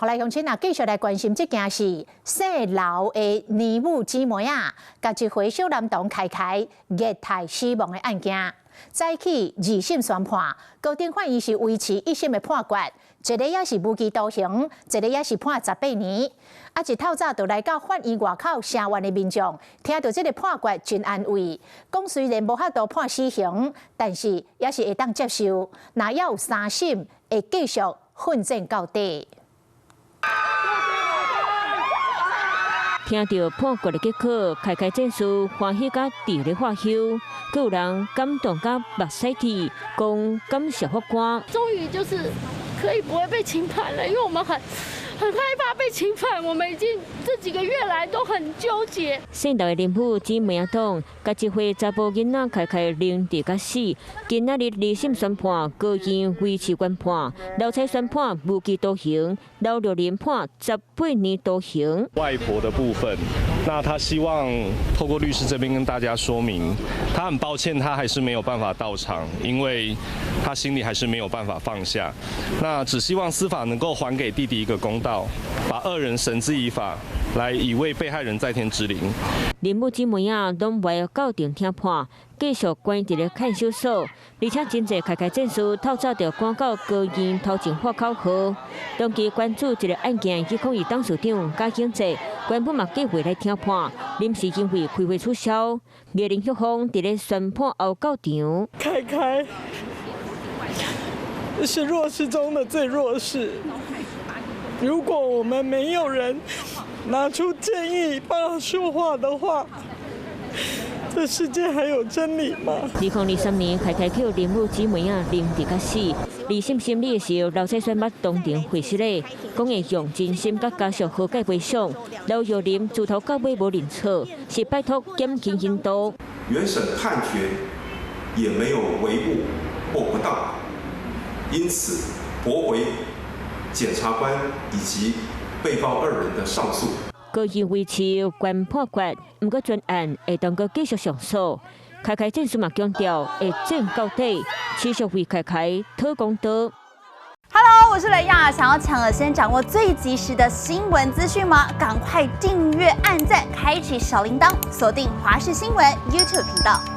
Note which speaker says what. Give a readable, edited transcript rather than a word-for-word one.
Speaker 1: 予來鄉親啊，繼續來關心這件事。姓劉的奶母姊妹啊，共一歲小男童凱凱虐待死亡的案件，早起二審宣判，高等法院是維持一審的判決，一个也是無期徒刑，一个也是判18年。啊，一透早就來到法院外口聲援的民眾，聽著這个判決真安慰，講雖然無法度判死刑，但是也是會當接受。若猶有三審，會繼續奮戰到底。
Speaker 2: 聽著判決的結果，凱凱戰士歡喜甲佇咧發岫，閣有人感動甲目屎滴，講感謝法官。
Speaker 3: 終於就是可以不會被輕判了，因為我們很害怕被輕判，我們已經這幾個月來都很糾結。
Speaker 2: 姓劉的林父姊妹仔黨，共一歲查埔囡仔凱凱凌虐甲死，今仔日二審宣判，高院維持原判，劉彩宣判無期徒刑，劉玉玲判十八年徒刑。
Speaker 4: 外婆的部分，那他希望透過律師這邊跟大家說明，他很抱歉，他還是沒有辦法到場，因為他心裡還是沒有辦法放下。那只希望司法能夠還給弟弟一個公道，把惡人繩之以法，來以慰被害人在天之靈。
Speaker 2: 林母姊妹仔攏袂到庭聽判，繼續關佇咧看守所，而且真濟凱凱戰士透早就趕到高院頭前喊口號。長期關注這个案件，去抗議董事長賈景哲，原本嘛計劃來聽判，臨時因為開會取消。藝人旭峰佇咧宣判後到場。
Speaker 5: 凱凱是弱勢中的最弱勢。如果我們沒有人拿出正義幫他說話的話，這世界還有真理嗎？2023
Speaker 2: 年，凱凱去林母姊妹仔凌虐甲死。二審審理的時候，劉彩萱捌當庭會失禮，講會用真心佮家屬和解賠償。劉玉玲自頭到尾無認錯，是拜託減輕刑度。
Speaker 6: 原審判決也沒有違誤或不當，因此駁回檢察官以及被告二人的上訴。
Speaker 2: 高院維持原判決，毋過全案會當閣繼續上訴。凱凱戰士嘛強調會戰到底，持續為凱凱討公道。
Speaker 7: Hello，我是雷亞，想要搶先掌握最及時的新聞資訊嗎？趕快訂閱、按讚、開啟小鈴鐺，鎖定華視新聞 YouTube 頻道。